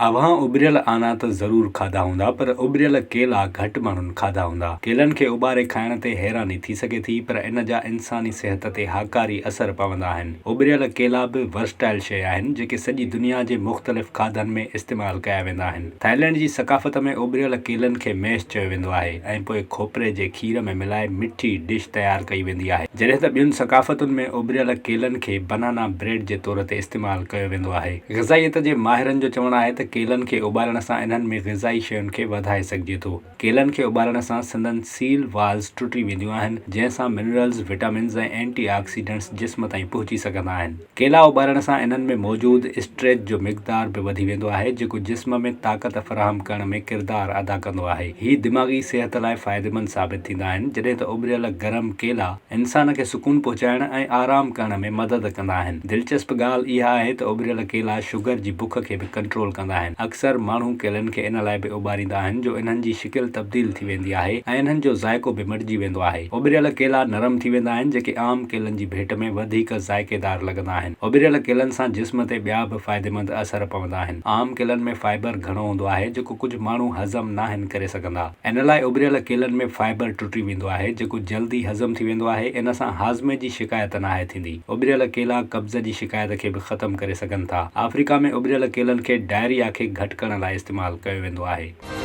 اوهان اٻريل آنا ته ضرور کاڌا هوندا پر اٻريل ڪيلا گهٽ ماڻهن کاڌا هوندا. ڪيلن کي اٻاري کائڻ تي حيراني ٿي سگهي ٿي پر ان جا انساني صحت تي هاڪاري اثر پوندا آهن. اٻريل ڪيلا به ورسٽائل شيء آهن جيڪي سڄي دنيا جي مختلف کاڌن ۾ استعمال ڪيا ويندا آهن. ٿائيلينڊ جي ثقافت ۾ اٻريل ڪيلن کي ميش چيو ويندو آهي ۽ پوء کوپري جي کير ۾ ملائي مٺي ڊش تيار ڪئي ويندي آهي. جڏهن ته ٻين ثقافتن ۾ اٻريل ڪيلن کي بنانا بريڊ جي طور تي استعمال ڪيو ويندو آهي. غذائيت جي ماهرن جو چوڻ آهي ته ڪيلن کي اٻارڻ سان انهن ۾ غذائي شين کي وڌائي سگهجي ٿو. ڪيلن کي اٻارڻ سان سندن سيل والز ٽٽي وينديون آهن، جنهن سان منرلز، وٽامنز ۽ اينٽي آڪسيڊنٽس جسم تائين پهچي سگهندا آهن. ڪيلا اٻارڻ سان انهن ۾ موجود اسٽريچ جو مقدار به وڌي ويندو آهي، جيڪو جسم ۾ طاقت فراهم ڪرڻ ۾ ڪردار ادا ڪندو آهي. هي دماغي صحت لاء فائديمند ثابت ٿيندا آهن، جڏهن ته اٻريل گرم ڪيلا انسان کي سڪون پهچائڻ ۽ آرام ڪرڻ ۾ مدد ڪندا آهن. دلچسپ ڳالهه اها آهي ته اٻريل ڪيلا شگر جي بک کي به ڪنٽرول ڪندا آهن. اڪثر ماڻهو ڪيلن کي ان لاء به اٻاريندا آهن جو انهن جي شڪل تبديل ٿي ويندي آهي ۽ انهن جو ذائقو به مٽجي ويندو آهي. اٻريل ڪيلا نرم ٿي ويندا آهن جيڪي عام ڪيلن جي ڀيٽ ۾ وڌيڪ ذائقيدار لڳندا آهن. اٻريل ڪيلن سان جسم تي ٻيا به فائديمند اثر پوندا آهن. عام ڪيلن ۾ فائبر گهڻو هوندو آهي جيڪو ڪجهه ماڻهو هضم ناهن ڪري سگهندا. ان لاء اٻريل ڪيلن ۾ فائبر ٽٽي ويندو آهي، جيڪو جلدي هضم ٿي ويندو آهي، ان سان هاضمي جي شڪايت ناهي ٿيندي. اٻريل ڪيلا قبض جي شڪايت کي به ختم ڪري سگهن ٿا. آفريڪا ۾ اٻريل ڪيلن کي ڊائريا کي گهٽ ڪرڻ لاء استعمال ڪيو ويندو آهي.